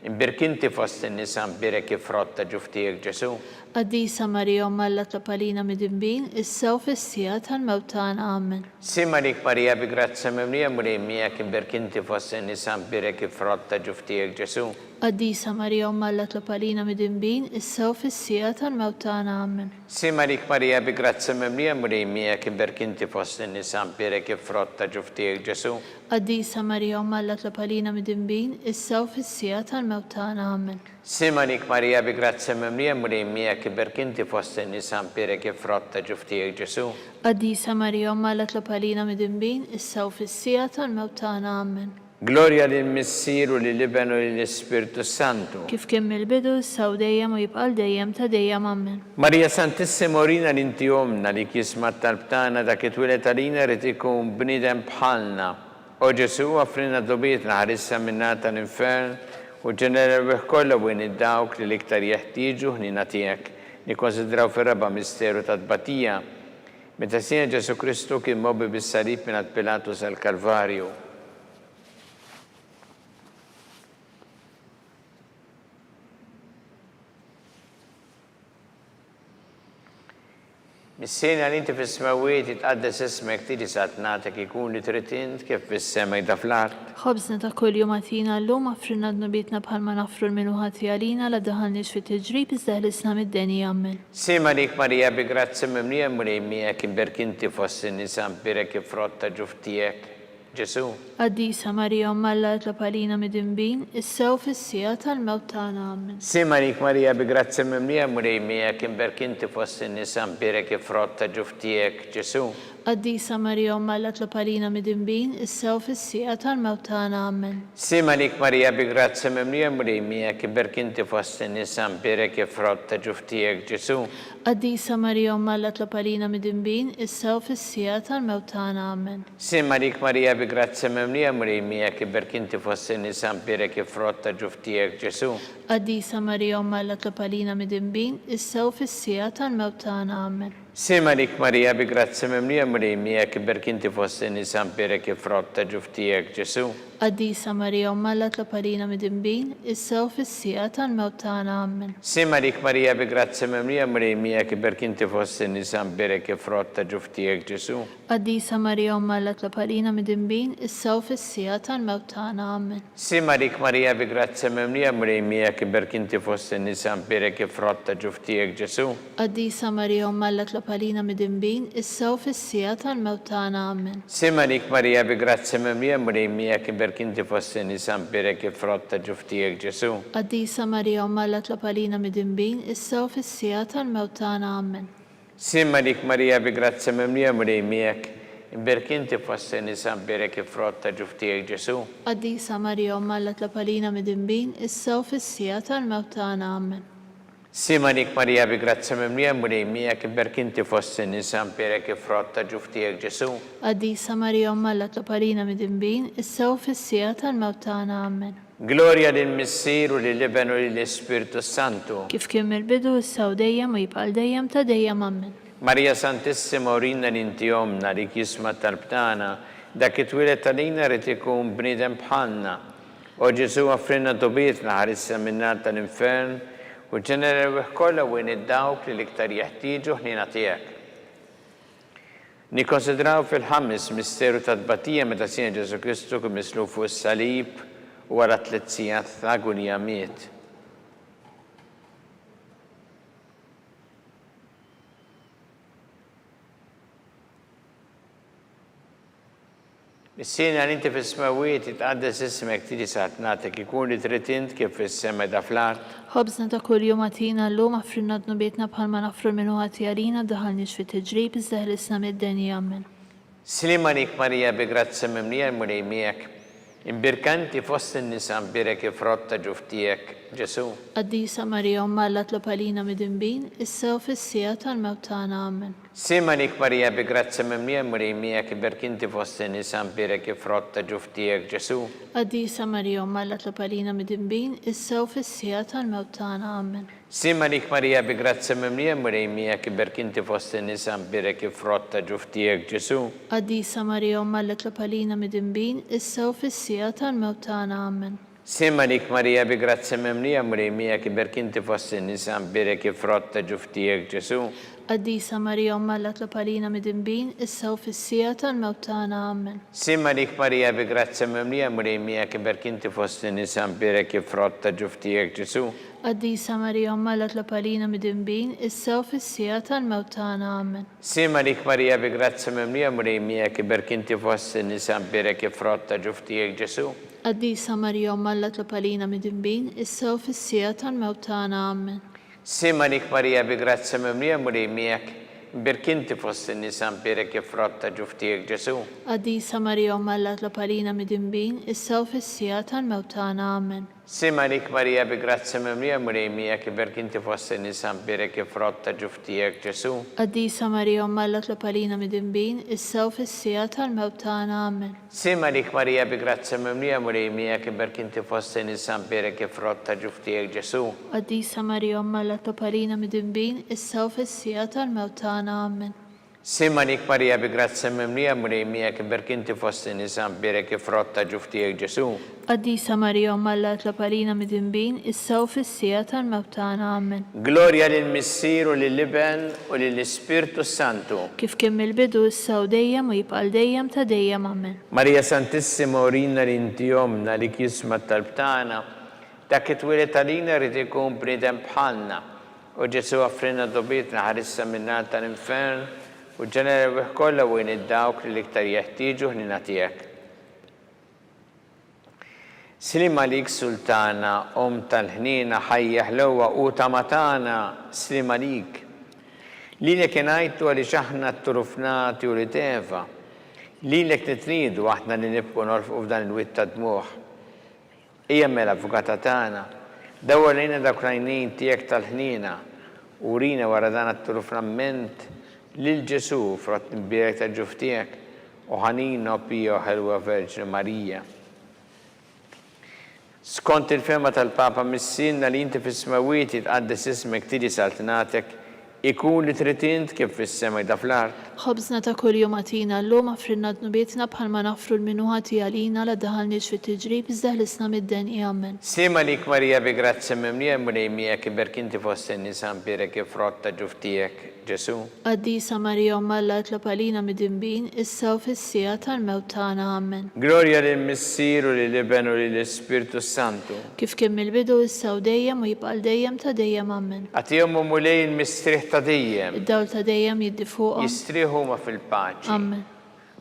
imbierk inti fost in-nisa mbierek il-frott ta' ġuf tiegħek Ġesù. Qaddisa Marija Omm Alla tlob għalina midinbin, issa u fis-siegħa tal-mewt tagħna. Ammen. Sliem għalik Marija bi grazzja mimlija Mulej miegħek imbierk inti fost in-nisa mbierek il-frott ta' ġuf tiegħek Ġesù. Qaddisa Marija Omm Alla tlob għalina midinbin, issa u fis-siegħa tal-mewt tagħna. Ammen. Sliem għalik Marija bi grazzja mimlija Mulej miegħek imbierk inti fost in-nisa mbierek il-frott ta' ġuf tiegħek Ġesù. Qaddisa Marija Omm Alla tlob għalina midinbin, issa u fis-siegħa tal-mewt tagħna. Ammen. Sliem għalik Marija bi grazzja mimlija Mulej miegħek iberk inti fost in-nisa mbierek il-frott ta' ġuf tiegħek Ġesù. Qaddisa Marija Omm Alla tlob għalina midinbin, issa u fis-siegħa tal-mewt tagħna. Ammen. Glorja lill-Missier u lill-Iben u lill-Ispirtu s-Santu. Kif kien mill-bidu, issa u dejjem u jibqa' għal dejjem ta' dejjem. Ammen. Marija Santissima urina li inti Ommna li jisma' t-talb tagħna dak li twieled għalina jrid ikun bniedem bħalna O Ġesù, offrilna dnubietna, ħarisna min-nar tal-infern, u ġenna l-erwieħ kollha u għin dawk li l-iktar jeħtieġu ħniena tiegħek. Nikkonsidraw fir-raba' misteru tat-tbatija, meta Sidna Ġesù Kristu kien mgħobbi bis-salib mingħand Pilatu sal-Kalvarju. Missierna li inti fis-smewwiet, jitqaddes ismek, tiġi saltnatek, ikun li trid int, kif fis-sema iżda fl-art. Ħobżna ta' kuljum agħtina llum, aghfrilna dnubietna bħalma naghfru 'l min hu ħati għalina, la ddaħħalniex fi tiġrib, iżda ħlisna mid-deni. Ammen. Sliem għalik Marija bi grazzja mimlija l-Mulej miegħek, imberk inti fost in-nisa, mbierek il-frott ta' ġuf tiegħek. Ġesù. Qaddisa Marija Omm Alla itlob għalina midinbin, issa u fis-siegħa tal-mewt tagħna. Ammen. Sliem għalik Marija bi grazzja mimlija l-Mulej miegħek, imberk inti fost in-nisa mbierek il-frott ta' ġuf tiegħek, Ġesù. Qaddisa Marija Omm Alla itlob għalina midinbin, issa u fis-siegħa tal-mewt tagħna. Ammen. Sliem għalik Marija bi grazzja mimlija l-Mulej miegħek, imberk inti fost in-nisa mbierek il-frott ta' ġuf tiegħek, Ġesù. Qaddisa Marija Omm Alla itlob għalina midinbin, issa u fis-siegħa tal-mewt tagħna. Ammen. Sliem għalik Marija bi grazzja mimlija Mulej miegħek iberk inti fost in-nisa mbierek il-frott ta' ġuf tiegħek Ġesù. Qaddisa Marija Omm Alla tlob għalina midinbin, issa u fis-siegħa tal-mewt tagħna. Ammen. Sliem għalik Marija bi grazzja mimlija Mulej miegħek iberk inti fost in-nisa mbierek il-frott ta' ġuf tiegħek Ġesù. Qaddisa Marija Omm Alla tlob għalina midinbin, issa u fis-siegħa tal-mewt tagħna. Ammen. Sliem għalik Marija bi grazzja mimlija Mulej miegħek iberk inti fost in-nisa mbierek il-frott ta' ġuf tiegħek Ġesù. Qaddisa Marija Omm Alla tlob għalina midinbin, issa u fis-siegħa tal-mewt tagħna. Ammen. Sliem għalik Marija bi grazzja mimlija Mulej miegħek iberk inti fost in-nisa mbierek il-frott ta' ġuf tiegħek Ġesù. Qaddisa Marija Omm Alla tlob għalina midinbin, issa u fis-siegħa tal-mewt tagħna. Ammen. Sliem għalik Marija bi grazzja mimlija Mulej miegħek iberk inti fost in-nisa mbierek il-frott ta' ġuf tiegħek Ġesù. Qaddisa Marija Omm Alla tlob għalina midinbin, issa u fis-siegħa tal-mewt tagħna. Ammen. Sliem għalik Marija bi grazzja mimlija Mulej miegħek, imbierk inti fost in-nisa mbierek il-frott ta' ġuf tiegħek Ġesù. Qaddisa Marija Omm Alla tlob għalina midinbin, issa u fis-siegħa tal-mewt tagħna. Ammen. Sliem għalik Marija bi grazzja mimlija Mulej miegħek, imbierk inti fost in-nisa mbierek il-frott ta' ġuf tiegħek Ġesù. Qaddisa Marija Omm Alla tlob għalina midinbin, issa u fis-siegħa tal-mewt tagħna. Ammen. Glorja lill-Missier u lill-Iben u lill-Ispirtu s-Santu. Kif kien mill-bidu, issa u dejjem, u jibqa' għal dejjem ta' dejjem. Ammen. Marija Santissima urina li inti Ommna, għalik jisma' t-talb tagħna, dak li twieled għalina ried ikun bniedem bħalna. O Ġesù offrilna tubietna, ħarisna min-nar tal-infern, u ġenna l-erwieħ kollha u għin id-dawk li l-iktar jeħtieġu ħniena tiegħek. Nikkonsidraw fil-ħames misteru tat-tbatija meta Sidna Ġesù Kristu kien mislub fuq is-salib u wara tliet sigħat t'agunija miet. Missierna li inti fis-smewwiet, jitqaddes ismek, tiġi saltnatek, ikun li trid int kif fis-sema qiegħda fl-art. Ħobżna ta' kuljum agħtina llum, aħfrilna dnubietna bħalma naħfru 'l min hu ħati għalina, ddaħħalniex fi tiġrib, iżda ħlisna mid-deni. Ammen. Sliem għalik Marija bi grazzja mimlija l-Mulej miegħek. Imbierka inti fost in-nisa mbierek il-frott ta' ġuf tiegħek, Ġesù. Qaddisa Marija Omm Alla tlob għalina midinbin, issa u fis-siegħa tal-mewt tagħna. Ammen. Sliem għalik Marija bi grazzja mimlija l-Mulej miegħek imbierk inti fost in-nisa mbierek il-frott ta' ġuf tiegħek, Ġesù. Qaddisa Marija Omm Alla tlob għalina midinbin, issa u fis-siegħa tal-mewt tagħna. Ammen. Sliem għalik Marija bi grazzja mimlija l-Mulej miegħek iberk inti fost in-nisa mbierek il-frott ta' ġuf tiegħek Ġesù. Qaddisa Marija Omm Alla tlob għalina midinbin, issa u fis-siegħa tal-mewt tagħna. Ammen. Sliem għalik Marija bi grazzja mimlija l-Mulej miegħek iberk inti fost in-nisa mbierek il-frott ta' ġuf tiegħek Ġesù. Qaddisa Marija Omm Alla tlob għalina midinbin, issa u fis-siegħa tal-mewt tagħna. Ammen. Sliem għalik Marija bi grazzja mimlija l-Mulej miegħek iberk inti fost in-nisa mbierek il-frott ta' ġuf tiegħek Ġesù. Qaddisa Marija Omm Alla tlob għalina midinbin, issa u fis-siegħa tal-mewt tagħna. Ammen. Sliem għalik Marija bi grazzja mimlija Mulej miegħek iberk inti fost in-nisa mbierek il-frott ta' ġuf tiegħek Ġesù. Qaddisa Marija Omm Alla tlob għalina midinbin, issa u fis-siegħa tal-mewt tagħna. Ammen. Sliem għalik Marija bi grazzja mimlija Mulej miegħek, imbierk inti fost in-nisa mbierek il-frott ta' ġuf tiegħek Ġesù. Qaddisa Marija Omm Alla tlob għalina midinbin, issa u fis-siegħa tal-mewt tagħna. Ammen. Sliem għalik Marija bi grazzja mimlija Mulej miegħek iberk inti fost in-nisa mbierek il-frott ta' ġuf tiegħek Ġesù. Qaddisa Marija Omm Alla tlob għalina midinbin, issa u fis-siegħa tal-mewt tagħna. Ammen. Sliem għalik Marija bi grazzja mimlija Mulej miegħek iberk inti fost in-nisa mbierek il-frott ta' ġuf tiegħek Ġesù. Qaddisa Marija Omm Alla tlob għalina midinbin, issa u fis-siegħa tal-mewt tagħna. Ammen. Sliem għalik Marija bi grazzja mimlija Mulej miegħek iberk inti fost in-nisa mbierek il-frott ta' ġuf tiegħek Ġesù. Qaddisa Marija Omm Alla itlob għalina midinbin, issa u fis-siegħa tal-mewt tagħna. Ammen. Glorja lill-Missier u lill-Iben u lill-Ispirtu s-Santu. Kif kien mill-bidu, issa u dejjem u jibqa' għal dejjem ta' dejjem. Ammen. Marija Santissima urina li inti Ommna għalik jisma' t-talb tagħna. Dak li twieled għalina ried ikun bniedem bħalna. O Ġesù offrilna dnubietna, ħarisna min-nar tal-infern, u ġġenna l-erwieħ kollha u għin id-dawk li l-iktar jeħtieġu ħniena tiegħek. Sliem għalik Sultana, Omm tal-ħniena, ħajja ħlewwa u tama tagħna, sliem għalik. Lilek ingħajtu għaliex aħna tturufnati ulied Eva. Lilek nitniedu aħna li nibku nolfqu f'dan il-wied tad-dmugħ. Ejja mela, Avukata tagħna, dawwar lejna dawk l-għajnejn tiegħek tal-ħniena, u urina wara dan għat-turuframment lil Ġesù, frott imbierek tal-ġuf tiegħek, o ħanina, o pija, o ħelwa Verġni Marija. Skont il-fehma tal-Papa Missierna li inti fis-smewwiet jitqaddes ismek tiġi saltnatek, Ikun li trid int kif fis-sema jda fl-art. Ħobżna ta' kuljum agħtina llum, aghfrilna dnubietna bħalma naghfru 'l min hu ħati għalina, la ddaħħalniex fit-tiġrib, iżda ħlisna mid-denqi. Ammen. Sliem għalik Marija bi grazzja mimlija, il-Mulej miegħek, iberk inti fost in-nisa, mbierek il-frott ta' ġuf tiegħek, Ġesù. Qaddisa Marija Omm Alla itlob għalina midinbin, issa u fis-siegħa tal-mewt tagħna. Ammen. Glorja lill-Missier u lill-Iben u lill-Ispirtu s-Santu. Kif kien mill-bidu, issa u dejjem, u jibqa' għal dejjem ta' dejjem. Ammen. Agħtihom, o Mulej, il-mistrieħ ta' dejjem. Id-dawl ta' dejjem jiddi fuqhom. Jistrieħu huma fil-paċi. Ammen.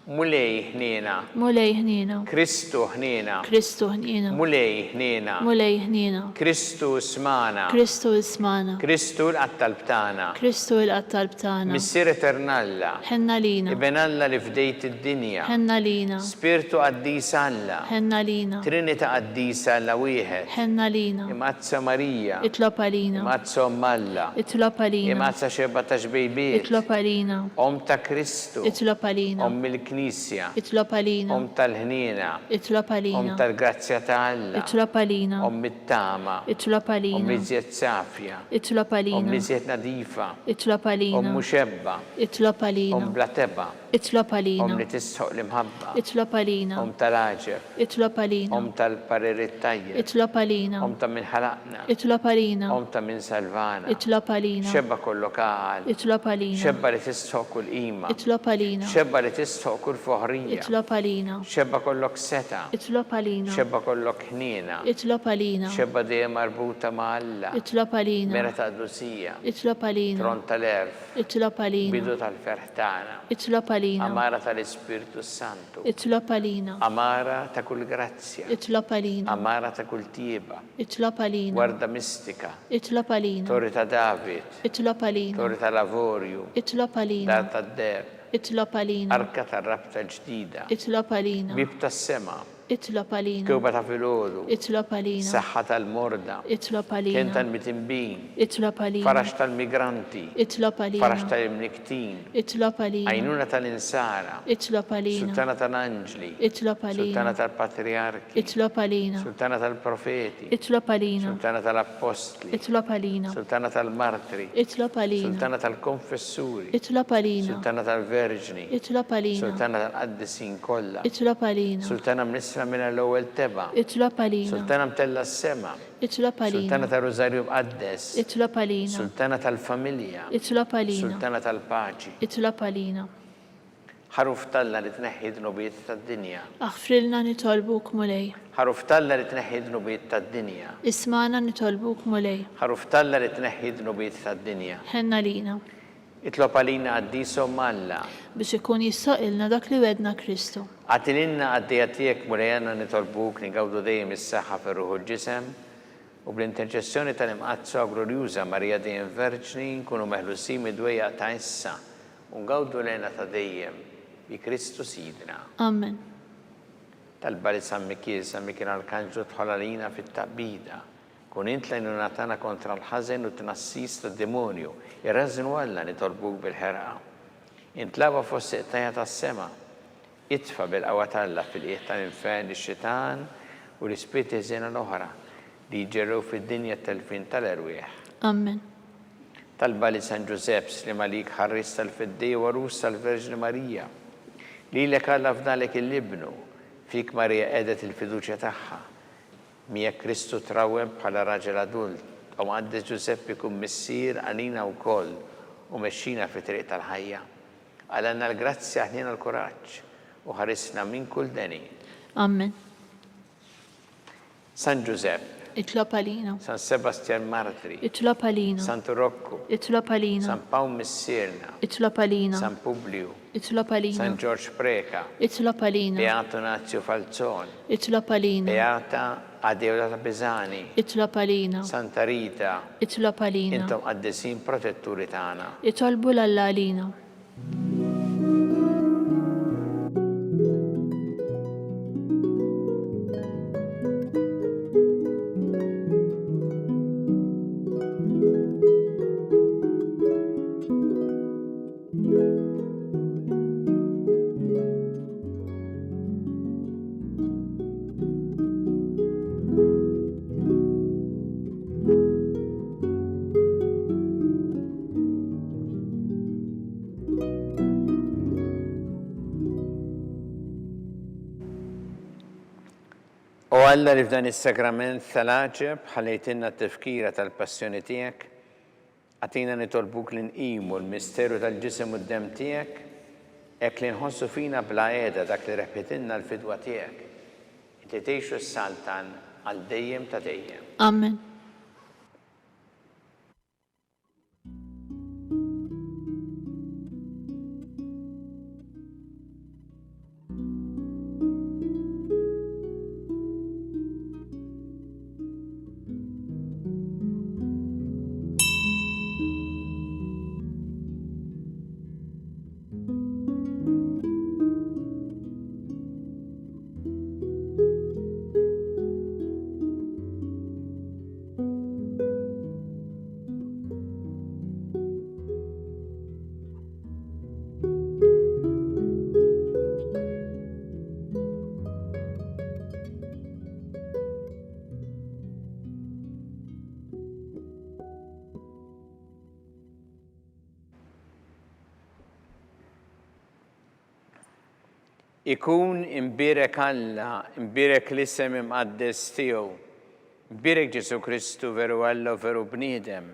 Mulej, ħniena. Mulej, ħniena. Kristu, ħniena. Kristu, ħniena. Mulej, ħniena. Mulej, ħniena. Kristu, ismagħna. Kristu, ismagħna. Kristu, ilqa' t-talb tagħna. Kristu, ilqa' t-talb tagħna. Missier etern Alla. Ħenn għalina. Iben Alla li fdejt id-dinja. Ħenn għalina. Spirtu qaddis Alla. Ħenn għalina. Trinita qaddisa Alla wieħed. Ħenn għalina. Imqaddsa Marija. Itlob għalina. Imqaddsa Omm Alla. Itlob għalina. Imqaddsa xebgħa ta' xbejbiet. Itlob għalina. Omm ta' Kristu. Itlob għalina. Omm il-Knisja. Itlob għalina. Omm tal-ħniena. Itlob għalina. Omm tal-grazzja ta' Alla. Itlob għalina. Omm it-tama. Itlob għalina. Omm l-iżjed safja. Itlob għalina. Omm l-iżjed nadifa. Itlob għalina. Omm muxebba. Itlob għalina. Omm bla tebgħa. Itlob għalina. Omm li tistħoqq l-imħabba. Itlob għalina. Omm tal-għaġeb. Itlob għalina. Omm tal-parir it-tajjeb. Itlob għalina. Omm ta' min ħalaqna. Itlob għalina. Omm ta' min salvana. Itlob għalina. Xebba kollok għaqal. Itlob għalina. Xebba li tistħoqq kull qima. Itlob għalina. Xebba li tistħoqq kull foħrija. Itlob għalina. Xebba kollok setgħa. Itlob għalina. Xebba kollok ħniena. Itlob għalina. Xebba dejjem marbuta ma' Alla. Itlob għalina. Mera ta' qdusija. Itlob għalina. Tron tal-għerf. Itlob għalina. Bidu tal-ferħ tagħna. Itlob għalina. Għamara tal-Ispirtu s-Santu. Itlob għalina. Għamara ta' kull grazzja. Itlob għalina. Għamara ta' kull tjieba. Itlob għalina. Warda mistika. Itlob għalina. Torri ta' David. Itlob għalina. Torri tal-avorju. Itlob għalina. Dar tad-deheb. Itlob għalina. Arka tar-rabta l-ġdida. Itlob għalina. Bieb tas-sema. Itlob għalina. Kewba ta' filgħodu. Itlob għalina. Saħħa tal-morda. Itlob għalina. Kenn tal-mitinbin. Itlob għalina. Faraġ tal-migranti. Itlob għalina. Faraġ tal-imnikktin. Itlob għalina. Għajnuna tal-insara. Itlob għalina. Sultana tal-anġli. Itlob għalina. Sultana tal-patrijarki. Itlob għalina. Sultana tal-profeti. Itlob għalina. Sultana tal-appostli. Itlob għalina. Sultana tal-martri. Itlob għalina. Sultana tal-konfessuri. Itlob għalina. Sultana tal-verġni. Itlob għalina. Sultana tal-qaddisin kollha. Itlob għalina. Sultana mnissla mingħajr l-ewwel tebgħa. Itlob għalina. Sultana mtellgħa s-sema. Itlob għalina. Sultana tar-Rużarju Mqaddes. Itlob għalina. Sultana tal-familja. Itlob għalina. Sultana tal-paċi. Itlob għalina. Ħaruf t'Alla li tneħħi d-dnubiet tad-dinja. Aħfrilna nitolbuk, Mulej. Ħaruf t'Alla li tneħħi d-dnubiet tad-dinja. Ismagħna nitolbuk, Mulej. Ħaruf t'Alla li tneħħi d-dnubiet tad-dinja. Ħenn għalina. Itlob għalina qaddis Omm Alla. Biex ikun jistħoqilna dak li wegħdna Kristu. Agħti lilna qaddejja tiegħek Mulej għandna nitolbuk nigawdu dejjem is-saħħa fir-ruħ u l-ġisem, u bl-interċessjoni tal-Imqaddsa u Glorjuża Marija dejjem Verġni nkunu meħlusin mid-dwejjaq ta' issa u ngawdu l-hena ta' dejjem bi Kristu Sidna. Amen. Talba lil San Mikiel, San Mikiel Arkanġlu dħol għalina fit-taqbida. Kun int l-għajnuna tagħna kontra l-ħażen u t-tnassis tad-demonju. Irrażżnu Alla, nitolbuk bil-ħerqa. Int l-għaba fost il-qtajja' tas-sema. Itfa' bil-qawwa t'Alla fil-qiegħ tal-infern ix-xitan u l-ispirti ħżiena l-oħra li jġerrew fid-dinja t-telfien tal-erwieħ. Ammen. Talba lil San Ġużepp, sliem għalik ħarries tal-Feddej u għarus tal-Verġni Marija. Lilek Alla fdalek 'il Ibnu, fik Marija qegħdet il-fiduċja tagħha. Miegħek Kristu trawwem bħala raġel adult, o Mqaddes Ġużeppi kun missier għalina wkoll u mexxina fit-triq tal-ħajja. Agħlilna l-grazzja, aħnina l-kuraġġ, u ħarisna minn kull deni. Ammen. San Ġużepp. Itlob għalina. San Sebastjan Martri. Itlob għalina. Santu Rokku. Itlob għalina. San Pawl Missierna. Itlob għalina. San Publiju. Itlob għalina. San Ġorġ Preca. Itlob għalina. Beatu Nazio Falzon. Itlob għalina. Beata Adeodata Pisani. Itlob għalina. Santa Rita. Itlob għalina. Intom qaddisin protetturi tagħna. Itolbu 'l Alla għalina. Alla li f'dan is-sagrament tal-għaġeb ħallejtilna t-tifkira tal-passjoni tiegħek, agħtina nitolbuk li nqimu l-misteru tal-ġisem u d-demm tiegħek, hekk li nħossu fina bla qiegħda dak li rebħitilna l-fidwa tiegħek. Inti tgħix u ssaltan għal dejjem ta' dejjem. Amen. Ikun imbierek Alla, imbierek l-isem imqaddes tiegħu. Imbierek Ġesù Kristu veru Alla u veru bniedem.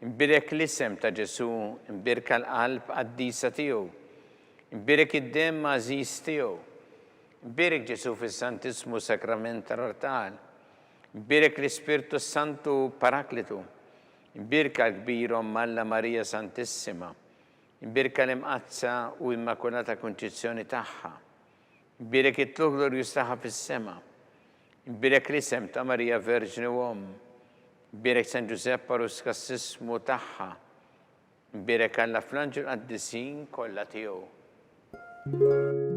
Imbierek l-isem ta' Ġesù, imbierka l-qalb qaddisa tiegħu. Imbierek id-demm għażiż tiegħu. Imbierek Ġesù fis-Santissmu Sagrament tal-Artal. Imbierek l-Ispirtu s-Santu Paraklitu. Imbierka l-kbir Omm Alla Marija Santissima. Imbierka l-Imqaddsa u Immakulata Kunċizzjoni tagħha. Imbierek it-tlugħ glorjuż tagħha fis-sema. Imbierek l-isem ta' Marija Verġni u Omm. Imbierek San Ġużepp għarus kassismu tagħha. Imbierek Alla fl-anġli u l-qaddisin kollha tiegħu.